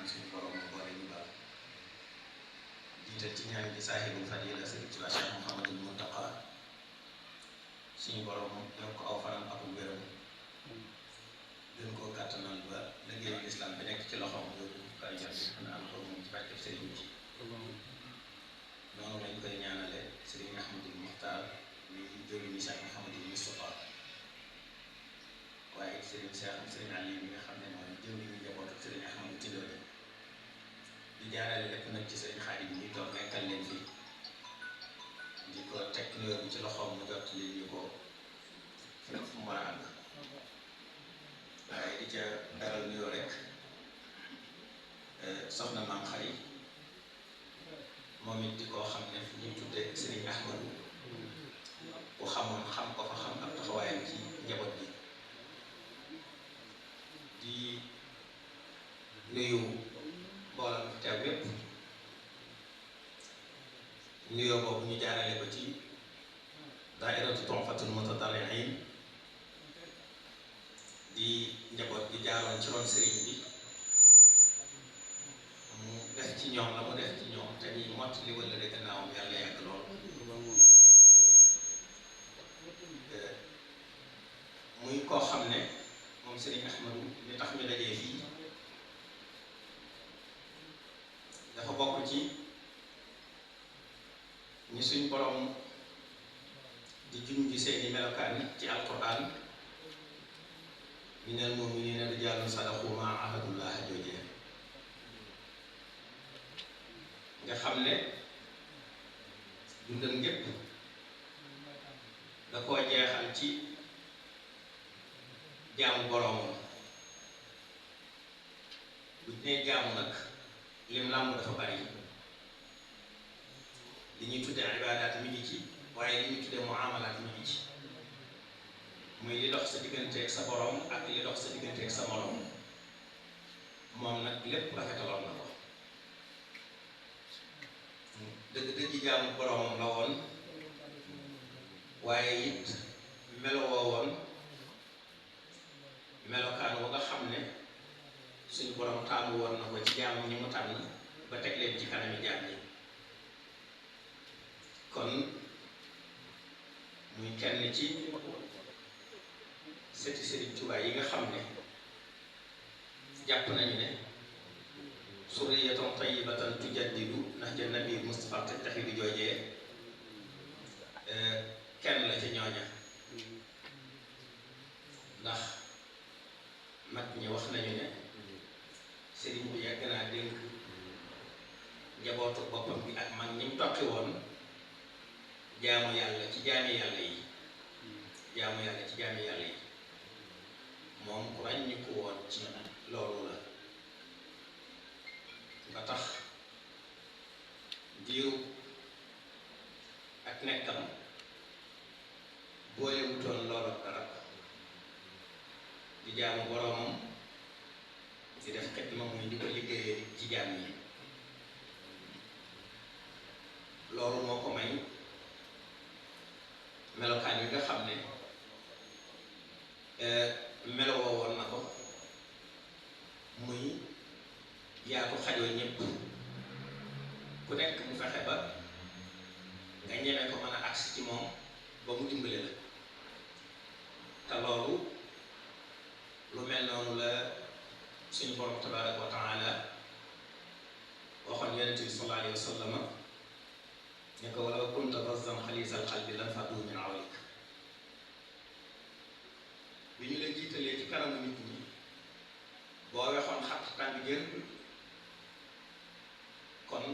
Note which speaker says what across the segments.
Speaker 1: ñaan suñu borom mu boole ñu baal jiital ci ñaan bi saahibul fadila Sëriñ Tuubaa Cheikh Mouhamadul Muntaqa suñu borom yokk aw fanam ak wéram gën koo kàttanal ba liggéeyu lislaam bi nekk ci loxoom yóbbu kay jot na am ko moom ci barkeb sëriñ bi noonu lañ koy ñaanale Sëriñ Ahmadul Muxtaar mi jëriñu Cheikh Mouhamadul Moustapha waaye Sëriñ Ali mi nga xam ne mooy jëriñu njabootu Sëriñ Ahmadu Tidiane di jaarale lépp nag ci Sëriñ Xaadim bi toog nekkal leen fi di ko teg nuyoo bi ci loxoom mu jot li ñu ko fépp fu mu war a àgg waaye di ca daral nuyoo rek soxna maam xari moom it di koo xam ne fu ñuy tuddee Sëriñ Ahmadu ku xamoon xam ko fa xam ak taxawaayam ci njaboot bi di nuyu mbooloo fi teew yépp nuyoo boobu ñu jaarale ko ci daairatu Tuhfatul Mutadarri'in di njaboot bi jaaroon ci ron sëriñ bi mu def ci ñoom la mu def ci ñoom te ñuy mott li wala de gannaawam yàlla yàgg lool muy koo xam ne moom Sëriñ Ahmadu li tax ñu dajee fii dafa bokk ci ñi suñ borom di junj seeni melokaan ci alquran minal mu'minina rijaalun sadaqu ma ahadullah joojee nga xam ne dundam gépp da koo jeexal ci jaamu boroomam bu ñu nee jaamu nag lim làmb dafa bari li ñuy tuddee ibaadaat mi ngi ci waaye li ñuy tuddee muamalaat mi ngi ci muy li dox sa digganteeg sa borom ak li dox sa digganteeg sa morom moom nag lépp rafetaloon na ko dëgg-dëgg jaamu boromam la woon waaye it melowoo woon melokaan wa nga xam ne suñu borom taamu woon na ko ci jaamu ñi mu tànn ba teg leen ci kanami jaam ñi kon muy kenn ci sëti Sëriñ Tuubaa yi nga xam ne jàpp nañu ne surriyatan tayyibatan tujaddidu nahja nabi Mustafa tattaxidu joojee kenn la ci ñooña ndax mag ñi wax nañu ne sëriñ bi yàgg naa dénk njabootu boppam bi ak mag ñi mu toqi woon jaamu yàlla ci jaami yàlla yi jaamu yàlla ci jaami yàlla yi moom ku ràññi ko woon ci loolu la ba tax diiru ak nekkam boolewutoon loolu ak dara di jaamu boroomam di def xidma muy di ko liggéeyee ci jaam yi loolu moo ko may melokaan yi nga xam ne melowoo woon na ko muy yaatu xajoo ñëpp ku nekk mu fexe ba nga ñeme ko mën a agsi ci moom ba mu dimbale la te loolu lu mel noonu la suñu borom tabaraka wa taala waxoon yonent bi sallallahu alayhi wa sallam ne ko walaw kunta fazzan xaliisal qalbi lan faddu min hawlik bi ñu la jiitalee ci kanamu nit ñi boo wexoon xat tàng jër kon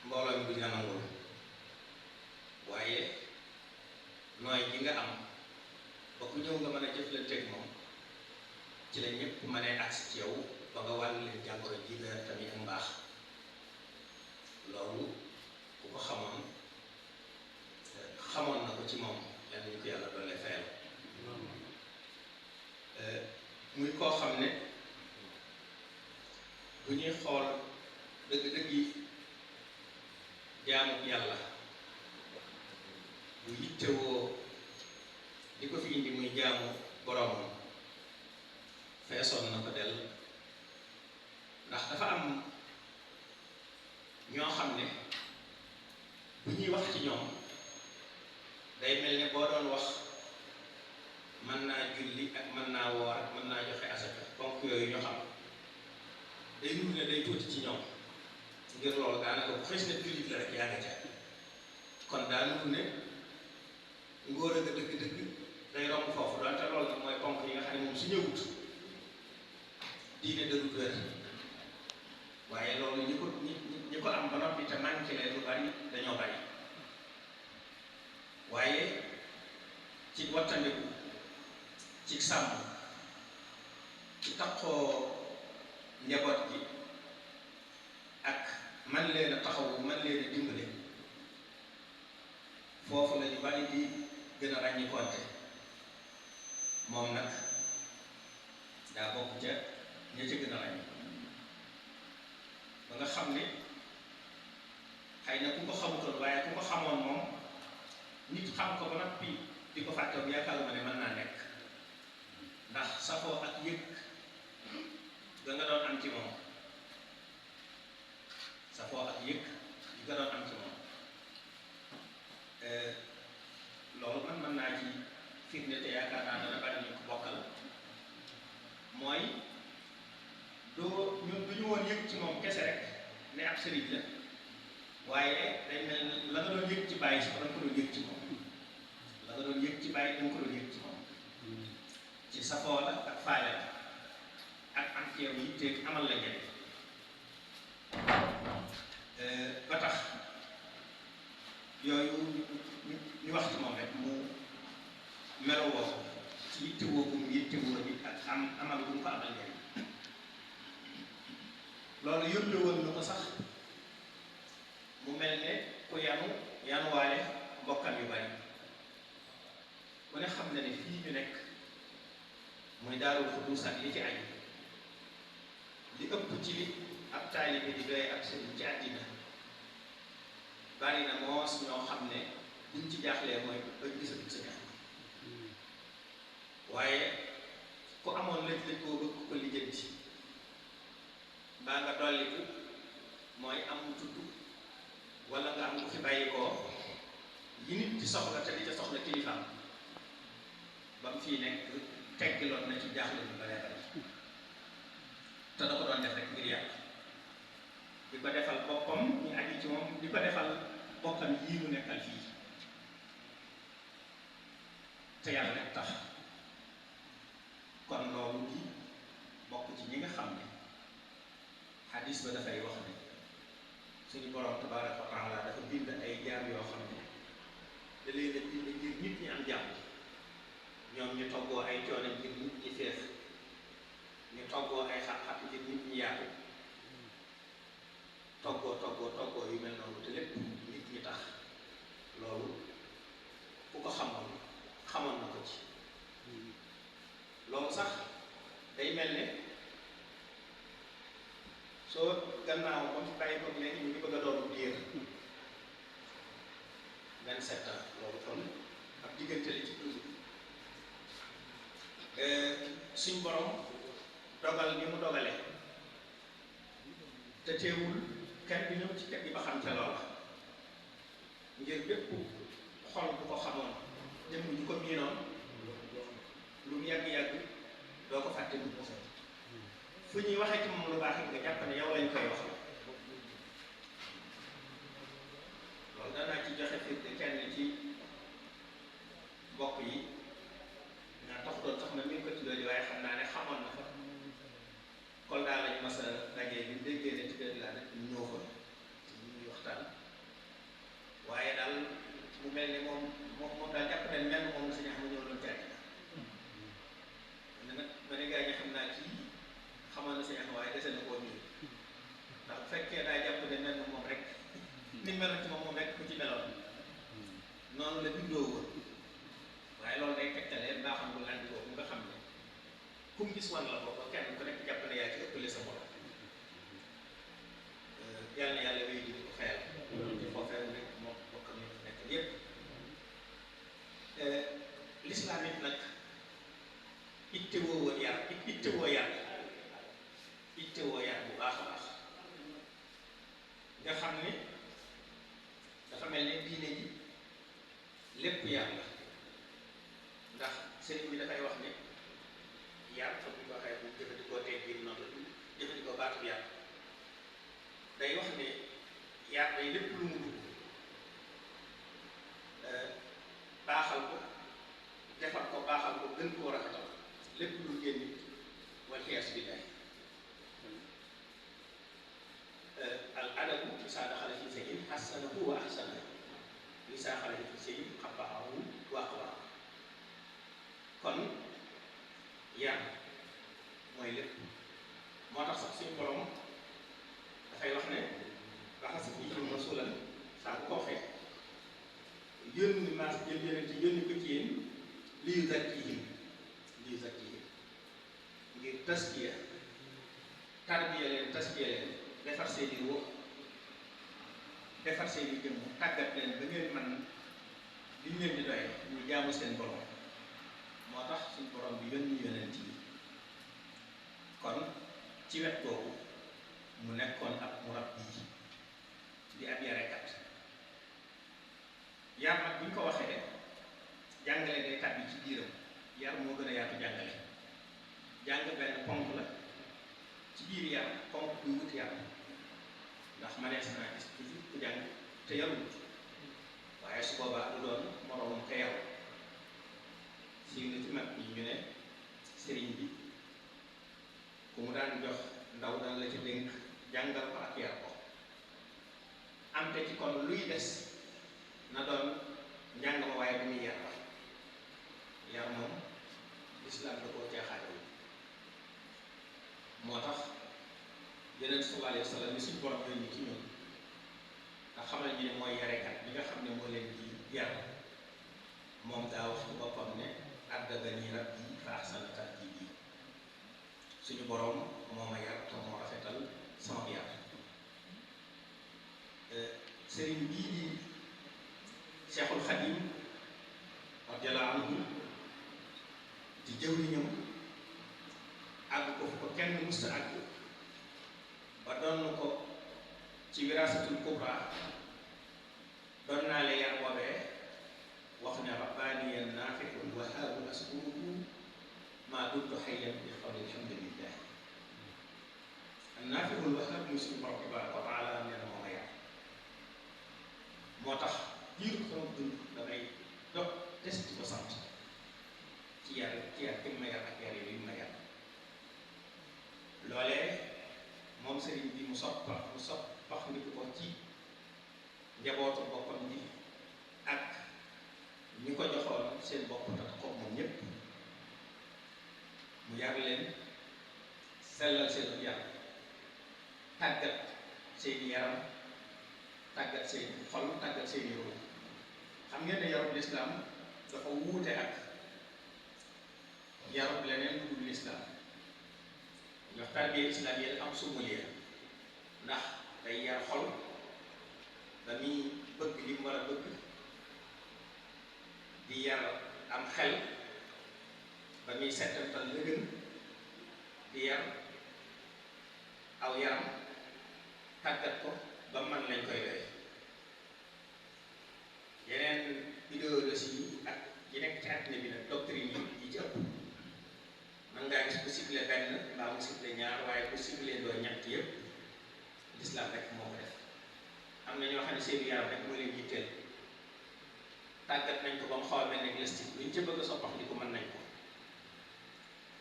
Speaker 1: mbooloo mi duñ la nangul waaye nooy gi nga am ba ku ñëw nga mën a jëflanteeg moom ci la ñëpp mënee agsi ci yow ba nga wàll leen jàngoro ji nga tamit ak mbaax loolu ku ko xamoon na ko ci moom yàlla ñu ko yàlla doole fayal muy koo xam ne bu ñuy xool dëgg-dëgg yi jaamu yàlla bu yittewoo di ko fi indi muy jaamu boromam feesoon na ko del ndax dafa am ñoo xam ne bu ñuy wax ci ñoom day mel ne boo doon wax mën naa julli ak mën naa woor ak mën naa joxe asaka ponk yooyu ñu xam day nuru ne day tuuti ci ñoom ngir loolu daanaka bu xës ne jullit la rek yaa nga ca kon daa nuru ne ngóor a nga dëgg-dëgg day romb foofu doonte loolu nag mooy ponk yi nga xam ne moom su ñëwut diine dëgg wér waaye loolu ñi ko am ba noppi te manqué leen lu bari dañoo bari waaye ci wattandiku ci sàmm ci taxoo njaboot gi ak man leen a taxawu man leen a dimbale foofu la ñu bari di gën a ràññi konte moom nag daa bokk ca ña ca gën a ràññi ba nga xam ne xëy na ku ko xamutoon waaye ku ko xamoon moom nit xam ko ba noppi di ko fàttewu yaakaaruma ne mën naa nekk ndax safoo ak yëg ga nga doon am ci moom safoo ak yëg yi nga doon am ci moom loolu man mën naa ci firnde te yaakaar naa dana bari ñu ko bokkal mooy ñun du ñu woon yëg ci moom kese rek ne ab sëriñ la waaye day mel la nga doon yëg ci bàyyi sax da nga ko doon yëg ci moom la nga doon yëg ci bàyyi da nga ko doon yëg ci moom ci safoo la ak faale la ak am ci yow yi teeg amal la njëriñ ba tax yooyu ñu wax ci moom rek mu melo woo ci yittewoo bu mu yittewoo nit ak amal bu mu ko amal njëriñ loolu yóbbe woon na ko sax mu mel ne ku yanuwaale mbokkam yu bari ku ne xam na ne fii ñu nekk muy Daarul Xuduus ak li ci aju li ëpp ci li ab taalibe di doy ak sëriñ ci àddina bari na moos ñoo xam ne buñ ci jaaxlee mooy bañ gisatu sa jaax waaye ku amoon lëj-lëj boo bëgg ko lijjanti mbaa nga dolliku mooy am tudd wala nga am ku fi bàyyi koo yi nit di soxla te di ca soxla kilifaam ba mu fii nekk teggiloon na ci jaaxle bu bare bare te da ko doon def rek ngir yàlla di ko defal boppam ñu aju ci moom di ko defal boppam yii mu nekkal fii te yàlla rek tax kon loolu di bokk ci ñi nga xam ne xadis ba dafay wax ne suñu borom tabaraka wa taala dafa bind ay jaam yoo xam ne da leen a bind ngir nit ñi am jàmm ñoom ñu toggoo ay coono ngir nit ñi feex ñu toggoo ay xat-xat ngir nit ñi yaatu toggoo yu mel noonu te lépp nit ñi tax loolu ku ko xamoon na ko ci loolu sax day mel ne soo gannaaw ba mu bàyyi ko léegi ñu ngi bëgg a doon diir 27 ans loolu kon ab diggante la ci dund suñ borom dogal ni mu dogalee te teewul kenn bi ñëw ci kër gi ba xam ca loola ngir bépp xol bu ko xamoon jëmm ñu ko miinoon lu mu yàgg-yàgg doo ko fàtte bu fu ñuy waxee ci moom lu baax it nga jàpp ne yow lañ koy wax loolu danaa ci joxe firnde kenn ci mbokk yi nga tax doon sax na mi ngi ko tuddee di waaye xam naa ne xamoon na fa Kolda lañu mas a dajee bi déggee ne ci kër laa nekk ñu ñëw fa ñu ñuy waxtaan waaye daal mu mel ni moom daal jàpp nañ mel moom la si ñax ma ñëw doon jaay nag ma ne gars yi xam naa kii xamoon na si ñax waaye dese na koo ñëw ndax bu fekkee daa jàpp ne mel na moom rek ni meloon ci moom rek ku ci meloon noonu la bindoo woon waaye loolu day tegtalee baaxam bu laaj boobu nga xam ne ku mu gis wan la ko ba kenn ku nekk jàpp ne yaa ci ëppale sa borom yàlla na yàlla wéy di ko fayal ci foofee nekk moom bokkam yi nekk yépp l'islam it nag ittewoo yar bu baax a baax xam ne dafa mel ne diine ji lépp yar la ndax sëriñ bi dafay wax ne yar comme ni ko waxee bu jëfandikoo teggin noonu la jëfandikoo baatu yar day wax ne yar day lépp lu mu dugg baaxal ko defar ko baaxal ko gën koo rafetal lépp lu génn nit wal xiyaas billaah al adabu isaa daxala fi shay'in hassanahu wa ahsanahu wa isaa xaraja fi shay'in qabbahahu wa aqbahahu kon yar mooy lépp moo tax sax suñu borom dafay wax ne ba'atha fiihim rasuulan saa bu ko waxee yónni maas jël yonent yónni ko ci yéen li yuzakkihim ngir taskiya tarbiya leen taskiya leen defar seeni ruux defar seeni jëmm tàggat leen ba ngeen man liñ leen di doy ñu jaamu seen borom moo tax suñu borom bi yónni yonent yi kon ci wet boobu mu nekkoon ab murabbi di ab yarekat yar nag bu ñu ko waxee jàngale day tàbbi ci biiram yar moo gën a yaatu jàngale jàng benn ponk la ci biir yar ponk buy wut yar ndax manees naa gis toujours ku jàng te yarul waaye su boobaa du doon moroomam ka yaru siiw na ci mag ñi ñu ne sëriñ bi ku mu daan jox ndaw daan la ci dénk jàngal ko ak yar ko am te ci kon luy des na doon njàng ma waaye bu muy yar la yar moom lislaam da koo caaxaanewul moo tax yeneen sallallahu alayhi wa sallam ni suñ borom yooyu ci ñun nga xamal ñu ne mooy yarekat bi nga xam ne moo leen di yar moom daa wax ci boppam ne addabanii rabbii fa ahsana ta'diibii suñu borom moo ma yar te moo rafetal sama yar sëriñ bii di Cheikhul Khadim radiyallahu anhu di jëwriñam àgg ko fu ko kenn musta àgg ba doon ko ci wiraasatul kubra doon naa le yar boobee wax ne rabbaaniyan naafi'un wahaabu askuruhu maa dumtu hayyan bi qawli alhamdulillah an-naafi'ul wahaab muy suñu borom tabaaraka wa taala nee na moo ma yar moo tax diir ko sama dund damay dog des di ko sant ci yar ki ma yar ak yar yi ma yar loolee moom sëriñ bi mu soppax nit ko ci njabootu boppam ji ak ñi ko joxoon seen bopp tax ko moom ñépp mu yar leen sellal seen yar tàggat seeni yaram tàggat seeni xol tàggat seeni ruux xam ngeen ne yarub lislaam dafa wuute ak yarub leneen lu dul lislaam ndax tarbiya islaam yi am sumuliya ndax day yar xol ba muy bëgg li mu war a bëgg di yar am xel ba muy settantal la gën di yar aw yaram tàggat ko ba man lañ koy doy yeneen idéologie yi ak yi nekk ci àddina bi nag doctrine yi ci ëpp man ngaa gis ku ciblé benn mbaa mu ciblé ñaar waaye ku ciblé doo ñett yëpp l'islam rek moo ko def am na ñoo xam ne seen yaram rek moo leen yitteel tàggat nañ ko ba mu xaw a mel ne glastique luñ ca bëgg a soppax di ko mën nañ ko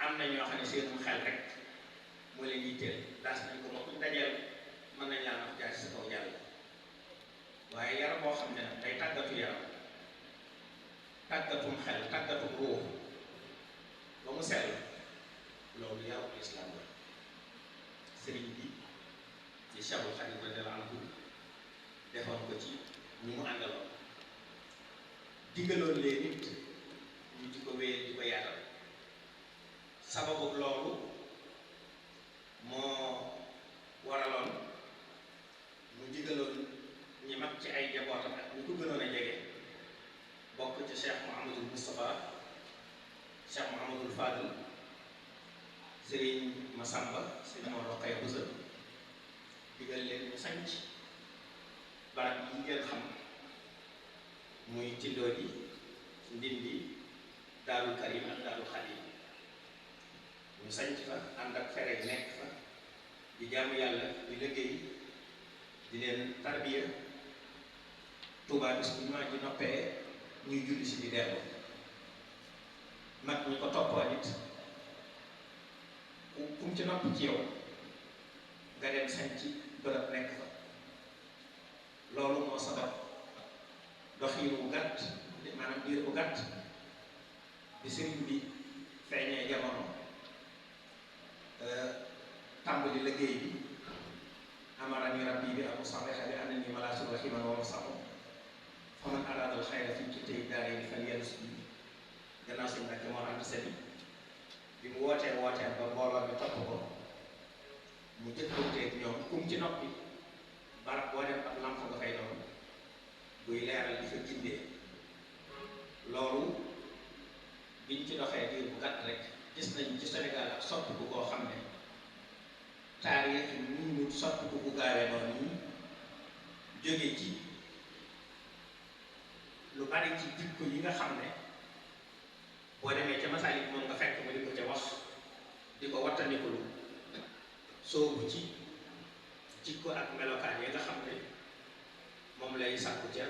Speaker 1: am na ñoo xam ne seenum xel rek moo leen yitteel daas nañ ko ba kuñ dajeel mën nañ laa nax jaar ci sa kaw jàll waaye yaram boo xam ne nag day tàggatu yaram tàggatum xel tàggatum ruux ba mu sell loolu yarul islam la sëriñ bi di Cheikhul Khadim radiyallahu anhu defoon ko ci ñu mu àndaloon digaloon leen nit ñu di ko wéyal di ko yaatal sababu loolu moo waraloon mu digaloon ñi mag ci ay jabootam ak ñu ko gënoon a jege bokk ci Cheikh Mouhamadul Moustapha Cheikh Mouhamadul Fadil Serigne Massamba Serigne Mor Rokhaya Bousso digal leen ñu sanc barab yi ngeen xam muy Tindodi Ndindi Daarul Karim ak Daarul Xadim ñu sañc fa ànd ak fere yi nekk fa di jaamu yàlla di liggéey di leen tarbiya Tuubaa bis bu jumaa ji noppee ñuy julli si di dellu mag ñi ko toppoo nit kum ci nopp ci yow nga dem sañc bërëb nekk fa loolu moo sabab doxiir bu gàtt maanaam diir bu gàtt bi sëriñ bi feeñee jamono tàmbali liggéey bi amarani rabbi bi abu samexa bi ànd ni malaasul raximan wa masaxo faman araadal xayra fi ci tey daara yi fan yenn suñu gannaaw sëñ Mbàkke moo ànd sëriñ bi mu wootee ba mbooloo mi topp ko mu jëkkanteeg ñoom kum ci noppi barab boo dem ab lamp nga fay doon buy leeral di fa gindee loolu biñ ci doxee diir bu gàtt rek gis nañ ci Sénégal ak soppiku koo xam ne taarix ñu soppiku bu gaawee noonu nii jóge ci lu bari ci jikko yi nga xam ne boo demee ca Masaalik moom nga fekk mu di ko ca wax di ko wattandikulu soobu ci jikko ak melokaan yi nga xam ne moom lay sàkku ca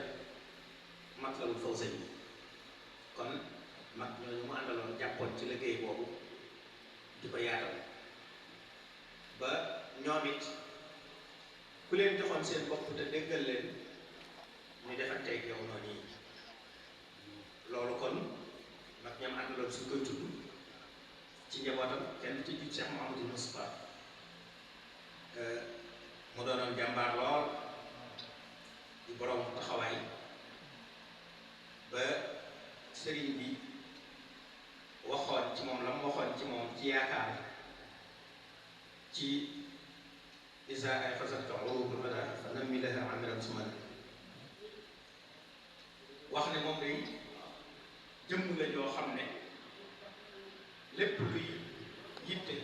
Speaker 1: Matlabul Fawzayni kon mag ñooñu mu àndaloon jàppoon ci liggéey boobu di ko yaatal ba ñoom it ku leen joxoon seen bopp te déggal leen ñu defanteeg yow noonu yi loolu kon mag ñoom àndaloon suñ koy tudd ci njabootam kenn ci Cheikh Mouhamadou Moustapha mu doonoon jàmbaar lool di borom taxawaay ba sëriñ bi waxoon ci moom la mu waxoon ci moom ci yaakaar ci isa ay fasarta urubul wada fa nammi laha amiran suman wax ne moom day jëmm la joo xam ne lépp luy yitte